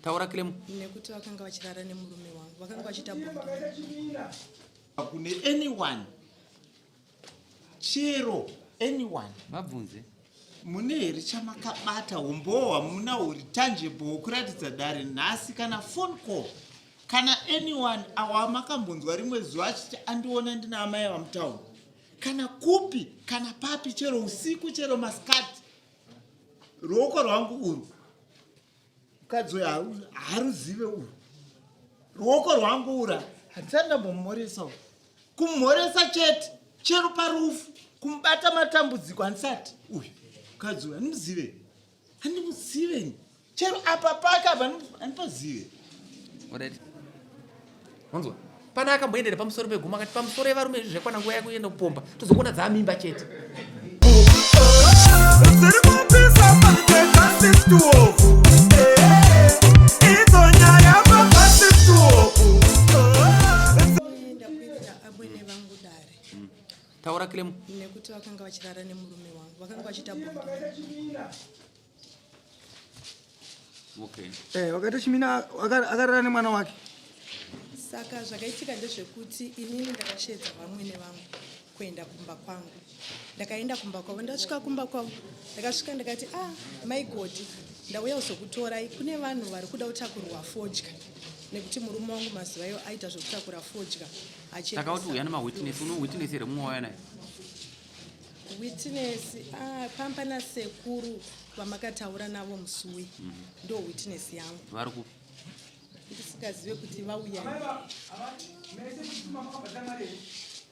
Taura claim. Nekuti vakanga vachirara nemurume wangu, vakanga vachiita bonde. Kune anyone chero anyone vabvunze mune here chamakabata umbowo hwamuna huri tangible hwokuratidza dare nhasi kana phone call kana anyone awamakambonzwa rimwe zuva achiti andiona ndina amai vamutown kana kupi kana papi chero usiku chero masikati ruoko rwangu urwu mukadzi uyu haruzive urwu ruoko rwangu ura handisati ndambomumhoresa kumhoresa chete chero parufu kumubata matambudziko handisati uyu mukadzi uyu handimuzive handimuzive chero apa pake apa handipazive Wanzwa? Pana akamboendera pamusoro peguma akati pamusoro yevarume izvi zvakwana nguva yakuenda kupomba tozokuona dzaamimba chete. Taura claim. Nekuti vakanga vachirara nemurume wangu, vakanga vachiita bonde. Okay. Eh, wakaita chimina akarara nemwana wake. Saka zvakaitika ndezvekuti inini ndakasheedza vamwene vangu kuenda kumba kwangu. Ndakaenda kumba kwavo, ndasvika kumba kwavo, ndakasvika ndikati ah, mai Godi, ndauya kuzokutorai. Kune vanhu vari kuda kutakurwa fodya nekuti murume wangu mazuva ayo aita zvekutakura fodya. Saka uti uya nemawitness, uno witness here mumwe wauya naye? Witness ah, pamba nasekuru vamakataura navo musuwi mm -hmm. ndo witness yangu. Vari kupi? Ndisingazive kuti vauya.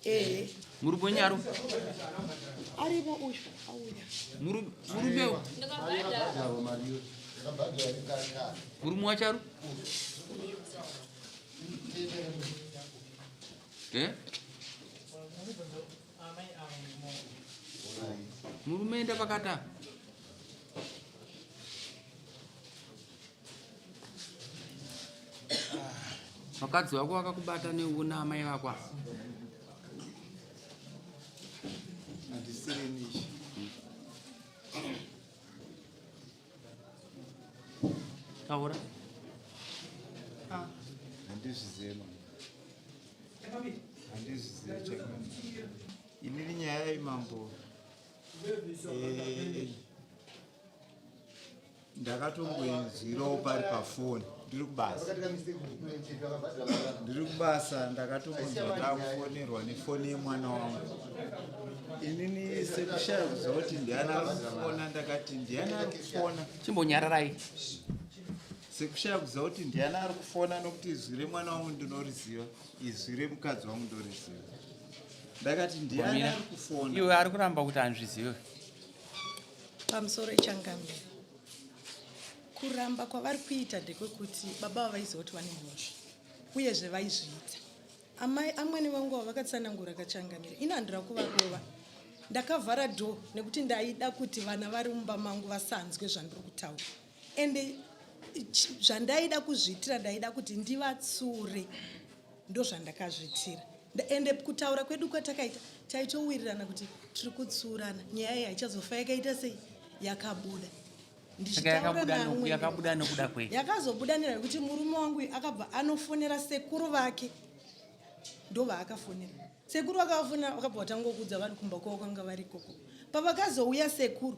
Eh. Murume wenyu ari arimo uyu auya. Murume murume wacho ari Eh? Murume enda pakata. Vakadzi vako vakakubata neuna amai vako. Taura. Ah, handizvizive mama. Handizvizive chaiko. Inini nyaya yemambo eh, ndakatomboinzwirawo pari pafoni ndiri kubasa ndiri kubasa ndakatombonzwa ndakufonerwa nefoni yemwana wangu inini sekushaya kuziva kuti ndiani ari kufona ndakati ndiani ari kufona Chimbonyararai. Sekushaya kuziva kuti ndiani ari kufona nokuti izwi remwana wangu ndinoriziva, izwi remukadzi wangu ndoriziva. Ndakati ndiani ari kufona? Iwe ari kuramba kuti anzvizive. Pamusoro echangamire. Kuramba kwavari kuita ndekwekuti baba vaiziva kuti vane mhosva uyezve vaizviita. Amai amwene vangu ava vakatsanangura kachangamire ini handina kuvarova ndakavhara door nekuti ndaida kuti vana vari mumba mangu vasanzwe zvandiri kutaura ende zvandaida kuzviitira ndaida kuti ndivatsure ndozvandakazviitira ende kutaura kwedu kwatakaita taitowirirana kuti tiri kutsurana nyaya iyi haichazofa yakaita sei yakabuda yakabuda nokuda kwei yakazobuda nera yekuti murume wangu uyu akabva anofonera sekuru vake ndovaakafonera sekuru vakavafonera vakabva vatanga kuudza vanhu kumba kwavo kwanga vari ikoko pavakazouya sekuru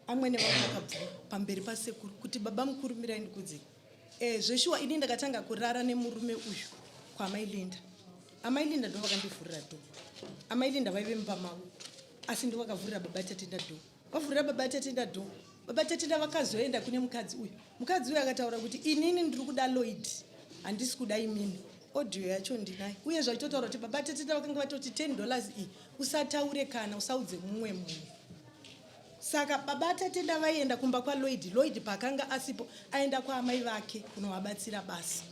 amwene vavo vakabvuma pamberi pasekuru kuti baba mukuru mirai ndikudzei e, zveshuwa ini ndakatanga kurara nemurume uyu kwamai Linda amai Linda ndo vakandivhurira do amai Linda vaive mumba mavo asi ndo vakavhurira baba Tatenda do Vavhurira baba Tatenda door. Baba Tatenda vakazoenda kune mukadzi uyu. Mukadzi uyu akataura kuti inini ndiri kuda Lloyd. Handisi kuda imimi. Audio yacho ndinayo. Uye zvachitotaura kuti baba Tatenda vakanga vatoti 10 dollars iyi usataure kana usaudze mumwe munhu. Saka baba Tatenda vaienda kumba kwaLloyd. Lloyd paakanga asipo aenda kwaamai vake kunovabatsira basa.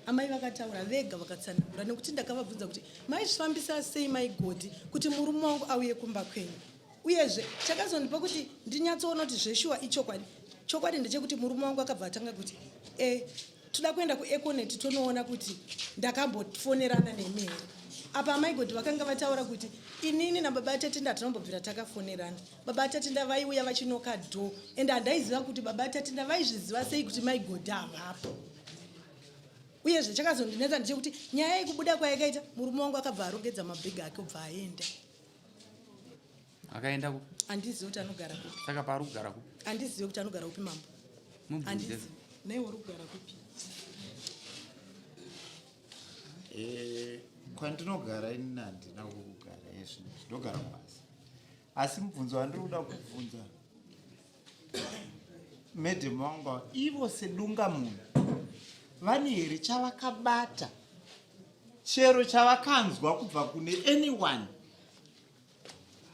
Amai vakataura vega vakatsanangura nekuti ndakavabvunza kuti maizvifambisa sei mai Godi kuti murume wangu auye kumba kwenyu. Uyezve, chakazondipa kuti ndinyatsoona kuti zveshuwa ichokwadi. Chokwadi ndechekuti murume wangu akabva atanga kuti, e, toda kuenda kuEconet tonoona kuti ndakambofonerana nemi here. Apa amaigoti vakanga vataura kuti inini nababa Tatenda hatinombobvira takafonerana. Baba Tatenda vaiuya vachinoka door and handaiziva kuti baba Tatenda vaizviziva sei kuti maigoti havapo. Uyezve chakazondinetsa ndechekuti nyaya yekubuda kwayakaita murume wangu akabva arongedza mabhegi ake obva aenda. Akaenda kupi? Handizivi kuti anogara kupi. Saka paari kugara kupi? Handizivi kuti anogara kupi mambo. Mubvunze. Naiwe uri kugara kupi? Eh, kwandinogara ini handina kugara ezvino ndinogara kubasa asi mubvunzo wandiri kuda kubvunza madam wangu ivo sedunga munhu vane here chavakabata chero chavakanzwa kubva kune anyone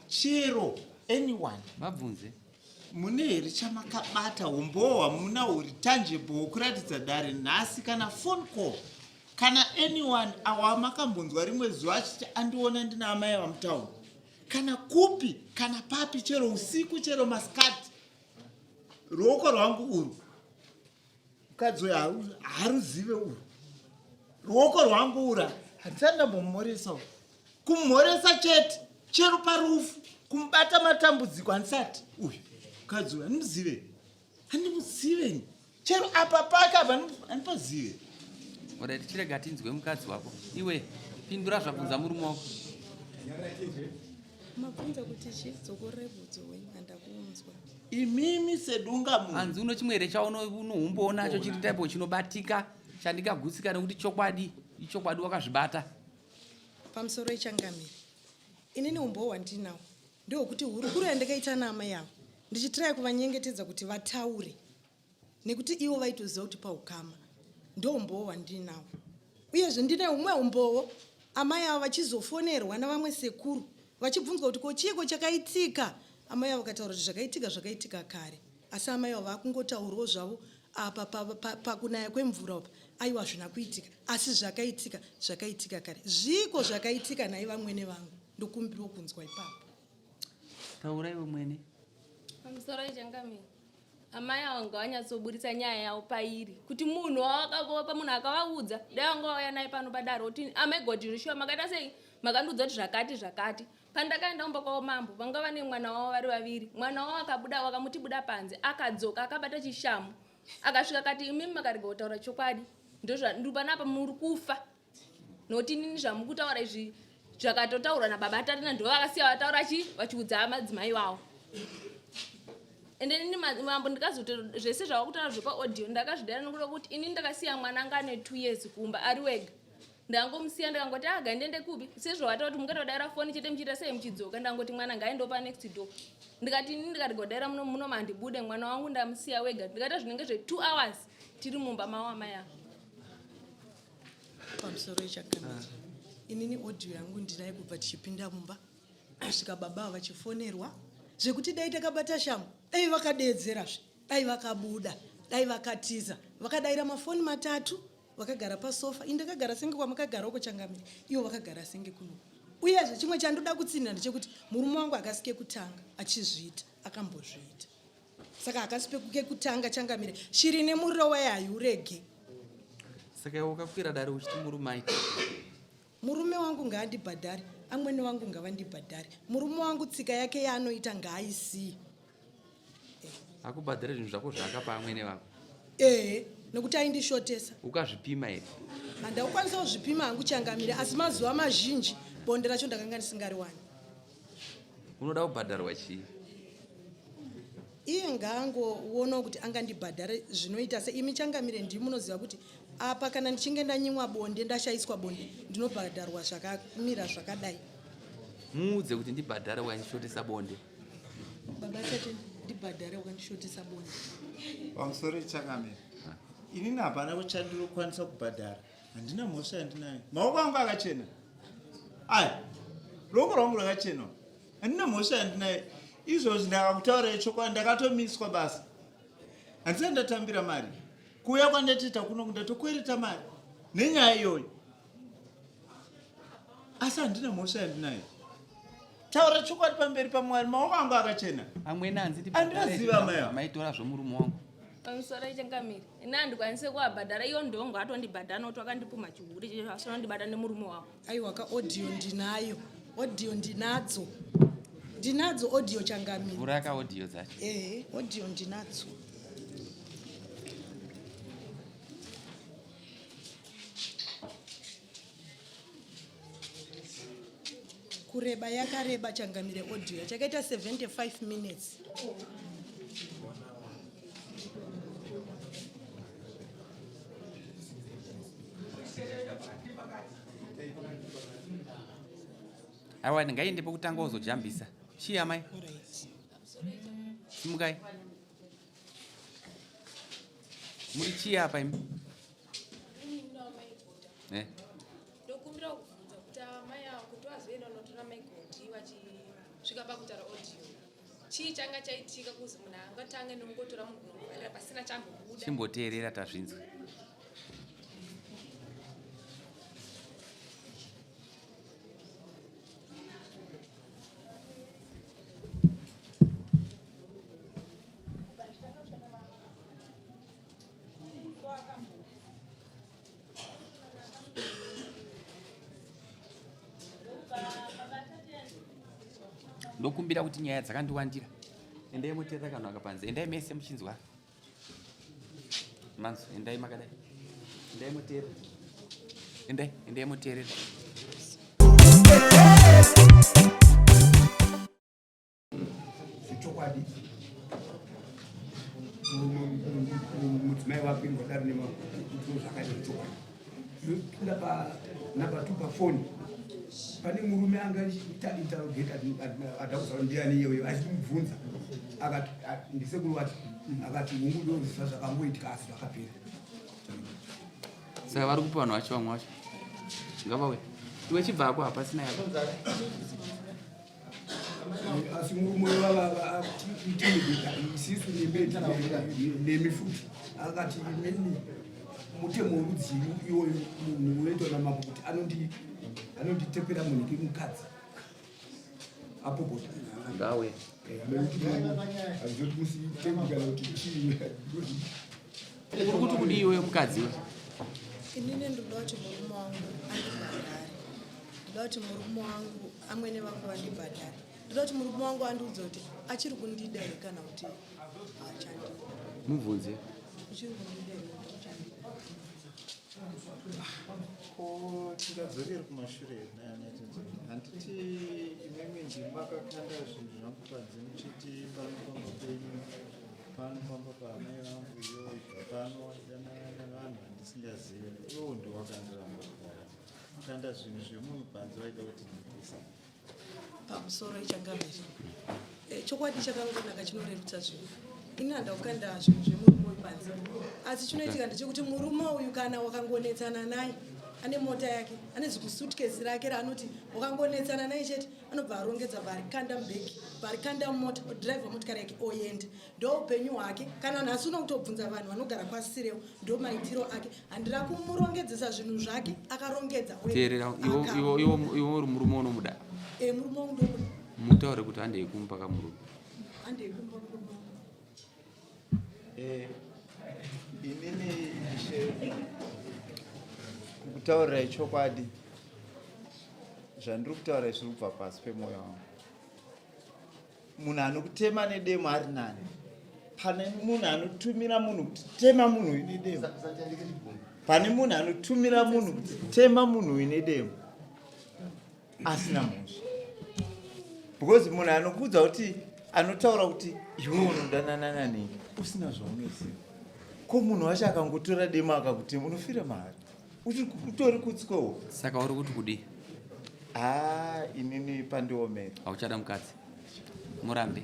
chero anyone vabvunze mune here chamakabata umbowo hamuna huri tangible hwekuratidza dare nhasi kana phone call kana anyone awamakambonzwa rimwe zuva achiti andiona ndina amai vamutauni kana kupi kana papi chero usiku chero masikati ruoko rwangu urwu mukadzi uyu haruzive urwu ruoko rwangu ura handisati ndambomumhoresa kumhoresa chete chero parufu kumubata matambudziko handisati uyu mukadzi uyu handimuzive handimuzive chero apa pake apa handipazive orit chirega tinzwe mukadzi wako iwe pindura zvabvunza murume wako mabvunza kuti chidzokorere bvunzo wenyu handakunzwa imimi sedunga munhu hanzi uno chimwe here chaunohumbonacho chiri type chinobatika chandikagutsika nekuti chokwadi ichokwadi wakazvibata pamusoro ichangamire inini umbowo hwandinawo ndehwekuti hurukuro yandakaita naamai avo ndichitiraya kuvanyengetedza kuti vataure nekuti ivo vaitoziva kuti paukama ndoumbowo hwandinawo uyezve ndine humwe umbowo amai avo vachizofonerwa navamwe sekuru vachibvunzwa kuti ko chiiko chakaitika amai avo vakataura kuti zvakaitika zvakaitika kare asi amai avo vakungotaurawo zvavo apa pakunaya kwemvura apa aiwa hazvina kuitika asi zvakaitika zvakaitika kare zviiko zvakaitika nhai vamwene vangu ndokumbirawo kunzwa ipapo taura iwe mwene pamusoro ichangamira Amai ava ngavanyatsoburitsa nyaya yavo pairi kuti munhu wavakavopa munhu akavaudza dai vanga vauya naye pano padare oti amai god zveshuwa makaita sei makandiudza kuti zvakati zvakati pandakaenda kumba kwavo mambo vanga vane mwana wavo vari vaviri mwana wavo akabuda vakamuti buda panze akadzoka akabata chishamu akasvika akati imimi makarega kutaura chokwadi ndozvandipanapa muri kufa nokuti inini zvamukutaura izvi zvakatotaurwa nababa tarina ndo vakasiya vataura chi vachiudza madzimai vavo ende inini mambo ndikazoto zvese zvavakutaura zvepaaudio ndakazvidaira nokuda kuti inini ndakasiya mwana anga ane two years kumba ari wega ndangomusiya ndikangoti aga ah, ndiende kupi sezvawataura kuti mungatodaira foni chete muchiita sei muchidzoka ndangoti mwana ngaendewo panext door ndikati inini ndikati godaira muno muno mandibude mwana wangu ndamusiya wega ndikaita zvinenge zve two hours tiri mumba mavo amai avo pamusoro yechakamira inini audio yangu ndinaye kubva tichipinda mumba kusvika baba ava vachifonerwa zvekuti dai takabata shangu dai vakadeedzerazve dai vakabuda dai vakatiza vakadaira mafoni matatu vakagara pasofa ini ndakagara senge kwamakagara uko changamire ivo vakagara senge kuno uyezve chimwe chandoda kutsinhira ndechekuti murume wangu akasike kutanga achizviita akambozviita saka hakasi pekutanga changamire shiri nemuriro wayo haiurege saka iwe ukakwira dare uchiti murume aita murume wangu ngaandibhadhare amwene wangu ngavandibhadhare murume wangu tsika yake yaanoita ngaaisiye akubhadhare zvinhu zvako zvaakapa amwene vako ehe nekuti aindishotesa ukazvipima here handakukwanisa kuzvipima hangu changamire asi mazuva mazhinji bonde racho ndakanga ndisingariwani unoda kubhadharwa chii iye ngaangoonawo kuti angandibhadhare zvinoita se imi changamire ndii munoziva kuti apa kana ndichinge ndanyimwa bonde ndashaiswa bonde ndinobhadharwa zvakamira zvakadai muudze kuti ndibhadhare wakandishotesa bonde baba tete ndibhadhare wakandishotesa bonde pamusoro changamire inini hapana chandinokwanisa kubhadhara handina mhosva yandinayo maoko angu akachena aya ruoko rwangu rwakachena handina mhosva yandinayo izvozvi ndakakutaura chokwadi ndakatomiswa basa handisati ndatambira mari kuuya kwandatoita kuno ndatokwereta mari nenyaya iyoyo asi handina mhosva yandinayo taura chokwadi pamberi pamwari maoko angu akachena amwene hanzi andinoziva maitora zvomurume wangu Pamusoro ichangamire. Ini handikwanise kuvabhadhara iwo ndiwo ngaatondibhadhara nokuti wakandipumha chihure chacho asi vanondibata nemurume wavo. Aiwa ka audio ndinayo. Audio ndinadzo. Ndinadzo audio changamire. Vhura ka audio dzacho. Ehe, audio ndinadzo. Kureba yakareba changamire audio yachakaita 75 minutes. Aiwa ndingaende pekutanga wozojambisa. Chii amai? Simukai. Muri chii apa imi? Eh. Ndokumbira kubvunza kuti amai avo kuti vazoenda kunotora mai Godi vachisvika pakutaura audio. Chii changa chaitika kuzi munhu angatange nekungotora munhu kunomuvharira pasina chambobuda? Chimboteerera tazvinzwa. Ndokumbira kuti nyaya dzakandiwandira. Endai moteerera kanhu aka panze. Endai mese muchinzwa. Manzwa, endai makadai. Endai moteerera. Endai, endai moteerera. Zvechokwadi mudzimai wapindwa dare nemakuto zvakaita zvechokwadi. Pinda panumber 2 pafoni pane murume anga achiita interrogate adakuziva ndiani iyoyo achitimubvunza akati ndisekuru vati akati hungu ndozviziva zvakangoitika asi zvakapera. Saka vari kupa vanhu vacho vamwe vacho ngavauye. Iwe chibvako hapasina yako. Asi murume vavaintimidata isisu nemi futi akati imini mutemo werudzii iwoyo munhu unoitwa namambo kuti anonditepera munhu kemukadzi apopota ngauye azoti musitemi kana kuti chii. Uri kuti kudii iwe mukadzi we? Inini ndinoda kuti murume wangu andibhadhare. Ndoda kuti murume wangu amwene vangu vandibhadhare. Ndoda kuti murume wangu andiudze kuti achiri kundida here kana kuti haachandida. Mubvunze. Uchiri kundida here kana kuti hauchandida? Ko tingadzokere kumashure here nayana Tenzeni? Handiti imimi ndimi makakanda zvinhu zvangu panze muchiti pano pamba penyu, pano pamba paamai vangu, iyo ibva pano wadanana nevanhu vandisingazive. Iwewo ndiwe wakandiramba kudaro. Kanda zvinhu zvemunhu panze waida kuti ndibvise. Pamusoro ichangamire. Chokwadi chakangonaka chinorerutsa zvinhu. Ini handa kukanda zvinhu zvemurume uyu panze. Asi chinoitika ndechekuti murume uyu kana wakangonetsana naye ane mota yake, ane zikusuitcase rake raanoti wakangonetsana naye chete anobva arongedza bvarikanda mubhegi, bvarikanda mumota, odhiraivha motikari yake oenda. Ndo upenyu hwake. Kana nhasi uno kutobvunza vanhu vanogara kwasirewo ndo maitiro ake. Handira kumurongedzesa zvinhu zvake, akarongedza oenda. Teerera, iwe uri murume unomuda. Murume wangu ndomuda. Mutaure kuti handei kumba kamurume. Handei kumba murume wangu. Inini ishe kukutaurirai chokwadi zvandiri kutaura zviri kubva pasi pemwoyo wangu. Munhu anokutema nedemo ari nani pane munhu anotumira munhu kuti tema munhu uyu nedemo. Pane munhu anotumira munhu kuti tema munhu uyu nedemo asina mhosva. Because munhu anokuudza kuti anotaura kuti iwe unodanana nani usina zvaunoziva. Ko munhu wacho akangotora demo akakutema unofira mahari. Utori kutsikowo. Saka uri kuti kudii? Inini pandiomera. Hauchada mukadzi. Murambe.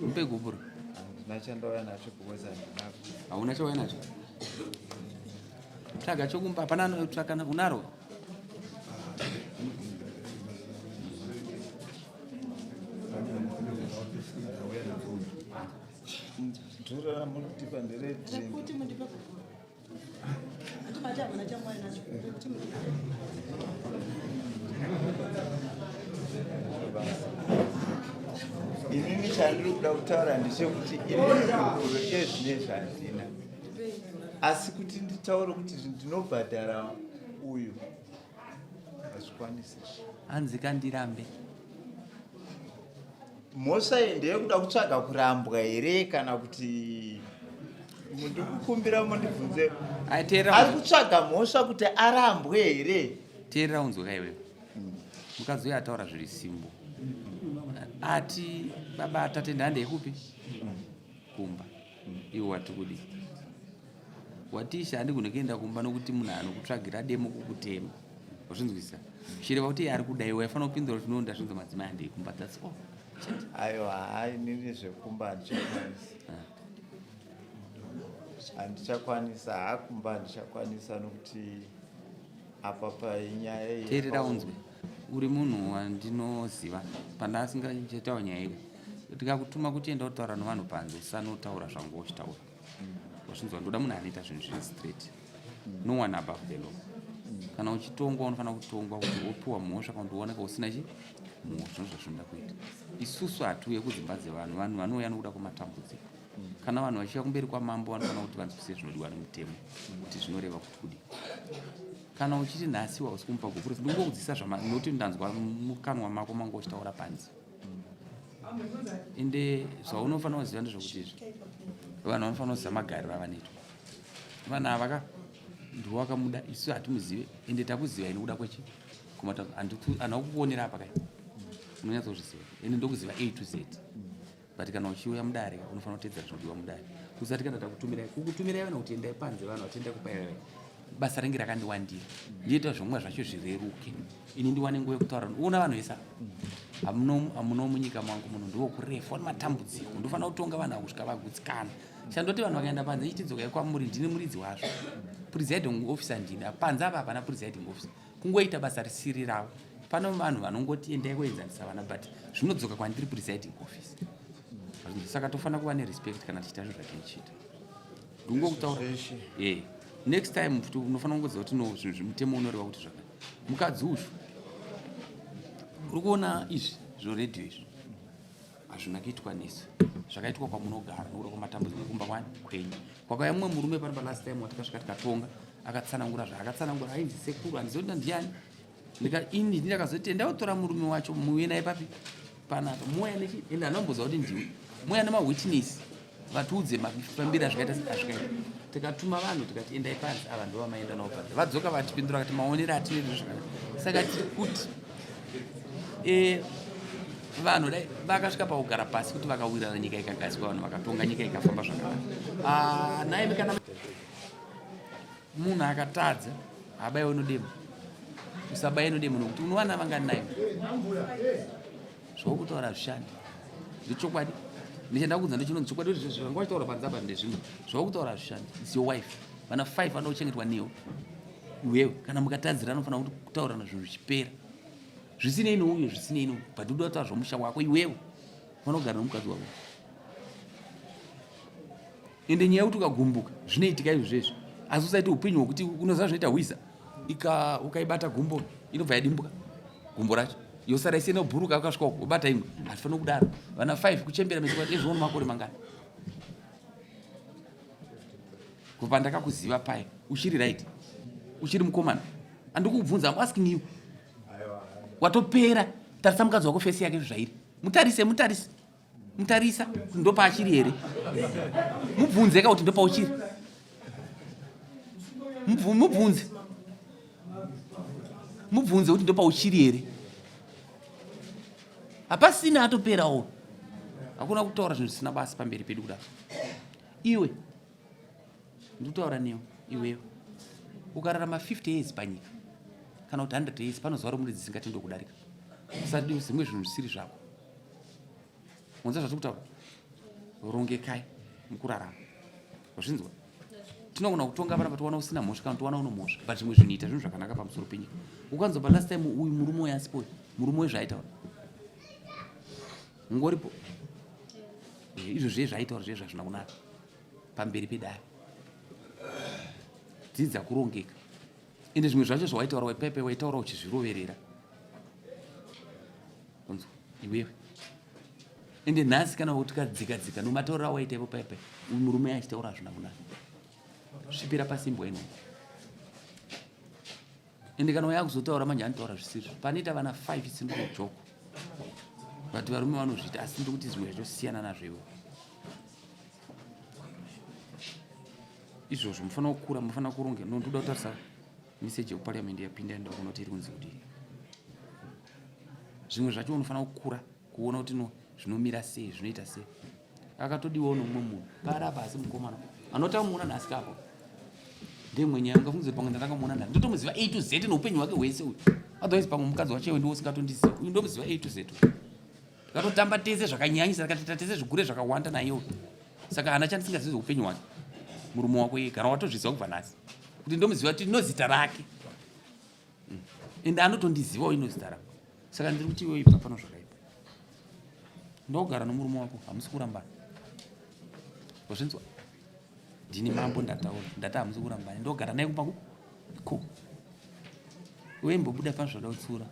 Mupe gupuro. Handina chandauya nacho because handina. Hauna chauya nacho? Tsvaga chokumba, hapana anotsvaka unaro. Dhura ramurikutipa nderedrink. Rekuti mundipe gupuro. Hati mati hamuna chamwai nacho. Rekuti mundipe. Inini Chandiri kuda kutaura ndechekuti inini gupuro ezvinezvi handina, asi kuti nditaure kuti ndinobhadhara uyu hazvikwanisi. Hanzi kandirambe. Mhosva iyi ndeyekuda kutsvaga kurambwa here kana kuti ndikukumbira mundibvunze? Ari kutsvaga mhosva kuti arambwe here? Teerera unzwe ka iwewe. Mukadzi uyo ataura zviri simbo. Ati baba Tatenda handei kupi? Kumba. Iwe wati kudii? Wati ishe handigone kuenda kumba nokuti munhu anokutsvagira demo kukutema. Wazvinzwisisa? Zvichireva kuti iye ari kuda iwe waifanira kupindura kuti no ndazvinzwa madzimai handei kumba that's all. Chete. Aiwa, hai, inini zvekumba handichakwanisi, handichakwanisa hakumba, handichakwanisa nokuti apa painyaya iyi Teerera unzwe. Uri munhu wandinoziva pandasingachitaura nyaya iyi. Tikakutuma kuti enda kutaura nevanhu panze usanotaura zvangu uchitaura. Wazvinzwa? Ndoda munhu anoita zvinhu zviri straight. No one above the law. Kana uchitongwa unofanira kutongwa kuti wopiwa mhosva kana kuti uoneka usina chi mhosva ndozvazvinoda kuita. Isusu hatiuye kudzimba dzevanhu, vanhu vanouya nokuda kwematambudziko. Kana vanhu vachiuya kumberi kwamambo vanofanira kuti vanzwisise zvinodiwa nemutemo kuti zvinoreva kuti kudii. Kana uchiti nhasi hausi kumupa gupuro, ndingokudzidzisa zvama nokuti ndanzwa mukanwa mako manga uchitaura panze. Ende zvaunofanira kuziva ndezvekuti izvi vanhu vanofanira kuziva magariro avanoitwa. Vanhu ava ka ndiwo wakamuda, isu hatimuzive, ende takuzivai nokuda kwechi handina kukuonera apa kai unonyatsozviziva, ende ndokuziva A to Z. But kana uchiuya mudare unofanira kuteedzera zvinodiwa mudare. Usati kana takutumirai kukutumirai vanhu kuti endai panze, vanhu vatienda kupai basa ringe rakandiwandira, ndiita zvomwe zvacho zvireruke, ini ndiwane nguva yekutaura. Uona vanhu vese hamuno munyika mangu muno ndiwo kurefa nematambudziko, ndofanira kutonga vanhu ava kusvika vagutsikana. Chandoti vanhu vakaenda panze ichitidzokai kwamuri, ndini muridzi wazvo, presiding officer ndini. Panze apa hapana presiding officer, kungoita basa risiri ravo. Pano vanhu vanongoti endai kuenzanisa vana, but zvinodzoka kwandiri presiding officer. Saka tofanira kuva nerespect kana tichiita zvinhu zvatinochiita. Ndingokutaura eh next time futi unofanira kungoziva kuti no zvinhu zvimutemo unoreva kuti zvakati. Mukadzi uyu uri kuona izvi zvoredhiyo izvi hazvina kuitwa nesu, zvakaitwa kwamunogara nokuda kwamatambudziko ekumba kwani kwenyu. Kwakauya mumwe murume pano palast time watikasvika tikatonga, akatsanangura zvaakatsanangura, ainzi sekuru, handizivi kuti ndiani. Ini ndakazoti enda utora murume wacho muuye naye papi panapa, muuya nechi, ende handamboziva kuti ndiwe, muuya nemawitness vatiudze mafambiro azvikaita azvikaita. Tikatuma vanhu tikati endai panze, ava ndo vamaenda navo panze, vadzoka vatipindura kati maonero atinoita zvakanaka. Saka tiri kuti vanhu dai vakasvika pakugara pasi kuti vakawirirana, nyika ikagadzikwa, vanhu vakatonga, nyika ikafamba zvakanaka. Naimi kana munhu akatadza abaiwe nodemo, usabaye nodemo nokuti unowana vangani nayo zvokutaura zvishandi zvechokwadi. Ndichenda kudza ndochinonzi chokwadi kuti zvanga vachitaura panze apa ndezvimwe zvokutaura zvishandi. It's your wife, vana 5 vanoda kuchengetwa newe iwewe. Kana mukatadzira anofanira kuti kutaurana zvinhu zvichipera, zvisinei nouyo, zvisinei nouyo, but uda kutaura zvomusha wako iwewe, ufanira kugara nomukadzi wako. Ende nyaya yekuti ukagumbuka zvinoitika izvo zvezvo, asi usaite upenyu hwekuti unoziva zvinoita hwiza ika ukaibata gumbo inobva yadimbuka gumbo racho yosara isina kubhuruka, ukasvika uko wobata imwe. Hazvifaniri kudaro. Vana 5 kuchembera mesikuati ezviono makore mangani kubva ndakakuziva paye uchiri right, uchiri mukomana. Andikubvunza, I'm asking you, watopera. Tarisa mukadzi wako, face yake zvairi, mutarise, mutarise, mutarisa kuti ndopaachiri here. Mubvunze ka kuti ndopauchiri. Mubvunze, mubvunze kuti ndopauchiri here. Hapasina, atoperawo. Hakuna kutaura zvinhu zvisina basa pamberi pedu kudaro. Iwe ndikutaura newe iwewe, ukararama 50 years panyika kana kuti 100 years, panozuva romuridzi dzisingatendwe kudarika. Usadi zvimwe zvinhu zvisiri zvako. Unza zvatiri kutaura, rongekai mukurarama, wazvinzwa? Tinogona kutonga panapa towana usina mhosva kana towana uno mhosva, but zvimwe zvinhu ita zvinhu zvakanaka pamusoro penyika. Ukanzwa palast time uyu murume uyu asipo, uyu murume uyu zvaaitaura ungoripo, izvo zviye zvaaitaura zviye zvazvina kunaka pamberi pedare. Dzidza kurongeka. Ende zvimwe zvacho zvawaitaura waipepe waitaura uchizviroverera. Unzwa iwewe. Ende nhasi kana utikadzika dzika nomatauriro awaita ipo paya paya murume achitaura hazvina kunaka. Svipira pasi imbwa ino. Ende kana uya kuzotaura manje anotaura zvisizvo. Panoita vana 5 it's no joke. But varume vanozviita asi ndikuti zvimwe zvacho siyana nazvo iwe. Izvozvo mufanira kukura mufanira kuronga. Ndoda kutarisa message yekuparliament yapinda ndoda kuona kuti iri kunzi kudii. Zvimwe zvacho unofanira kukura kuona kuti no zvinomira sei zvinoita sei akatodiwawo nomumwe munhu paari apa asi mukomana anotamuona nhasi kapo ndemwe nyaya ungafungidzira pamwe ndatakamuona nhasi ndotomuziva a to z neupenyu hwake hwese uyu otherwise pamwe mukadzi wacho iwe ndiwo usingatondiziva uyu ndomuziva a to z takatotamba tese zvakanyanyisa takatoita tese zvigure zvakawanda naye uyu saka hana chandisingazivi zveupenyu hwake murume wako iye kana watozviziva kubva nhasi kuti ndomuziva kuti ndinozita rake mm. ende anotondizivawo ino zita rako saka ndiri kuti iwe ibva pano zvakaipa ndogara nomurume wako hamusi kurambana wazvinzwa ndini mambo ndataura ndati hamusi kurambana ndogara naye kumba ko iwe imbobuda pano zvada kutsiura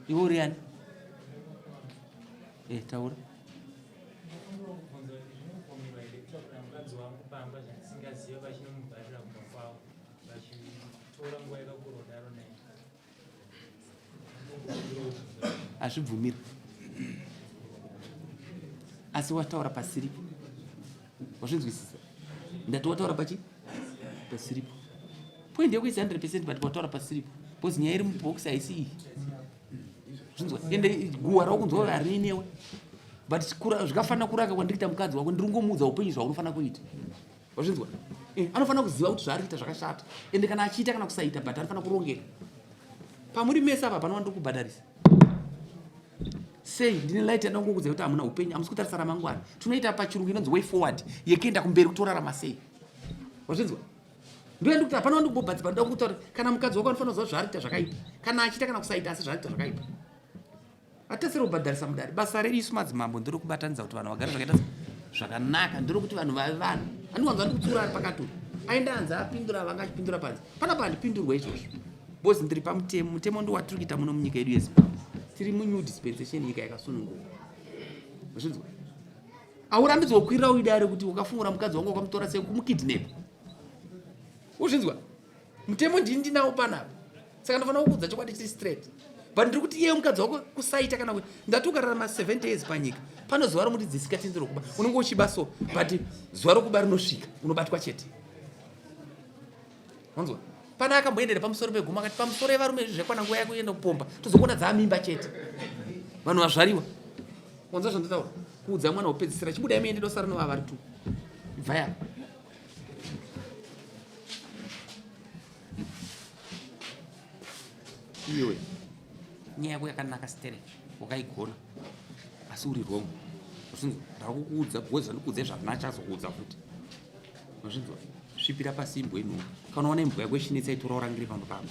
iwe uri yani e taura Hazvibvumiri. Asi wataura pasiripo. Wazvinzwisisa? Ndati wataura pachi? Pasiripo. Point yako is 100% but wataura pasiripo. Because nyaya iri mubox haisi iyi. Zvinzwa? Ende guwa rakunzwa harinewe. But zvikafanira kuraka kwandiri kuita mukadzi wako ndiri kungomuudza upenyu zvaunofanira kuita. Wazvinzwa? Eh, anofanira kuziva kuti zvaari kuita zvakashata. Ende kana achiita kana kusaita but anofanira kurongeka. Pamuri mese apa hapana wandiri kubhadharisa. Sei ndine light yandangokuudza kuti hamuna upenyu, hamusi kutarisa ramangwana. Tinoita pachirungu inonzi way forward yekuenda kumberi kutorarama sei. Wazvinzwa? Ndiyo ndikuti hapana wandiri kubhadharisa panoda kutaura kana mukadzi wako anofanira kuziva zvaari kuita zvakaipa. Kana achiita kana kusaita asi zvaari kuita zvakaipa. Hatasiri kubhadharisa mudare. Basa redu isu madzimambo nderekubatanidza kuti vanhu vagare zvakaita zvakanaka, nderekuti vanhu vave vanhu. Andiwanza ndikutsiura ari pakati uyu. Aenda anzi apindura vanga achipindura panze. Panapa handipindurwe izvozvo. Because ndiri pamutemo. Mutemo ndiwo watiri kuita muno munyika yedu yeZimbabwe. Tiri munew dispensation nyika yakasununguka. Mazvinzwa? Aurambidzwa kukwirira uyu dare kuti wakafungura mukadzi wangu wakamutora sei kumukidnap. Uzvinzwa? Mutemo ndini ndinawo panapa. Saka ndinofanira kukuudza chokwadi chiri straight. But ndiri kuti iye mukadzi wako kusaita kana kuti ndati ukararama 70 years panyika pano zuva romuti dzisika tinzi rokuba unenge uchiba so but zuva rokuba rinosvika unobatwa chete. Wanzwa? Pana akamboendera pamusoro pegomo akati pamusoro yevarume izvi zvekwana nguva yako yenda kupomba tozokuona dzaamimba chete. Vanhu vazvariwa. Wanzwa zvandataura? Kuudza mwana wopedzisira chibuda muende dosara novava vari tu. Ibva yako. Iwe nyaya yako yakanaka sterek wakaigona asi uri wrong. Zvinzwa ndakukuudza because zvandikuudza izvi hazvina achazokuudza futi. Mazvinzwa? Svipira pasi imbwa ino. Kana uona imbwa yako ichinetsa itora urangire pamba pako.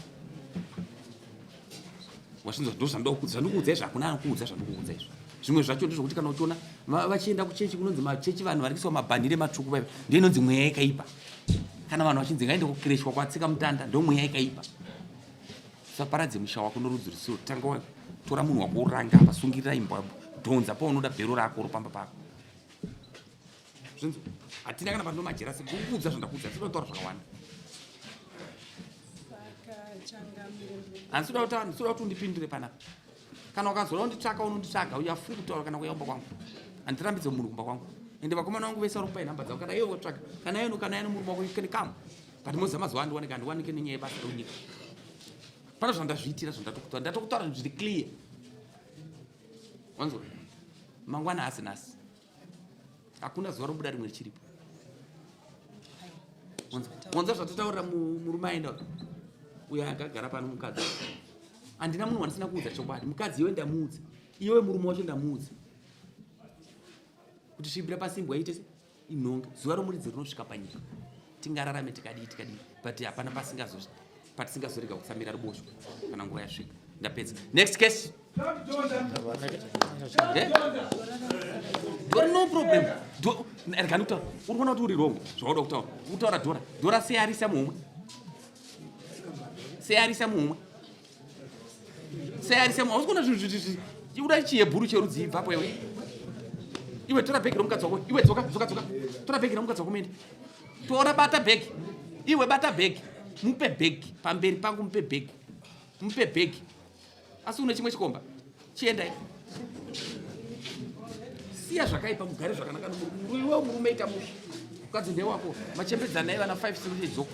Wazvinzwa ndo zvandokuudza zvandikuudza izvi hakuna anokuudza zvandikuudza izvi. Zvimwe zvacho ndezvokuti kana uchiona vachienda kuchechi kunonzi machechi vanhu vari kuiswa mabhanhire matsvuku vaiva ndiyo inonzi mweya yakaipa. Kana vanhu vachinzi ngaende kukreshwa kwatsika mutanda ndo mweya yakaipa. Usaparadze musha wako norudzi rusiro. Tanga watora munhu wako uranga apa sungirira imbwa dhonza paunoda bhero rako ropamba pako. Zvinzwa? Hatina kana panomajera sekukuudza zvandakuudza sikuda kutaura zvakawanda. Handisi kuda kuti kuti undipindure panapa. Kana ukazoda kunditsvaka unonditsvaga uya free kutaura kana kuya kumba kwangu. Handirambidze munhu kumba kwangu. Ende vakomana vangu vese vari kupai nhamba dzavo kana iwe wotsvaga kana iwe kana iwe murume wako you can come. But moziva mazuva andiwanike handiwanike nenyaya yebasa reunyika. Pana zvandazviitira zvandatokutaura ndatokutaura zvinhu zviri clear. Wanzwa? Mangwana haasi nhasi. Hakuna zuva robuda rimwe richiripo. Wanzwa zvatotaurira murume aenda uyo akagara pano mukadzi. Handina munhu wandisina kuudza chokwadi. Mukadzi iwe ndamuudza. Iwe murume wacho ndamuudza. Kuti svibira pasi imbwa iite inhonge. Zuva romuridzi rinosvika panyika. Tingararame tikadii tikadii but hapana pasingazosvika. Patisingazorega kutsamira ruboshwe kana nguva yasvika. Ndapedza. Next case. Eh? Dora no problem. Do rega ndikutaura. Uri kuona kuti uri wrong zvauda kutaura. Uri kutaura Dora. Dora sei arisa muhomwe? Sei arisa muhomwe? Sei arisa muhomwe? Hausi kuona zvinhu Uda chihebhuru cherudzi ibvapo iwe. Iwe tora bhegi romukadzi wako. Iwe dzoka dzoka dzoka. Tora bhegi romukadzi wako muende. Tora bata bhegi. Iwe bata bhegi. Mupe bhegi pamberi pangu mupe bhegi. Mupe bhegi. Asi une chimwe chikomba. Chiendai. Siya zvakaipa mugare zvakanaka nomurume. Iwe murume ita mushe. Mukadzi ndewako. Machembedzanai vana 5 6 dzoka.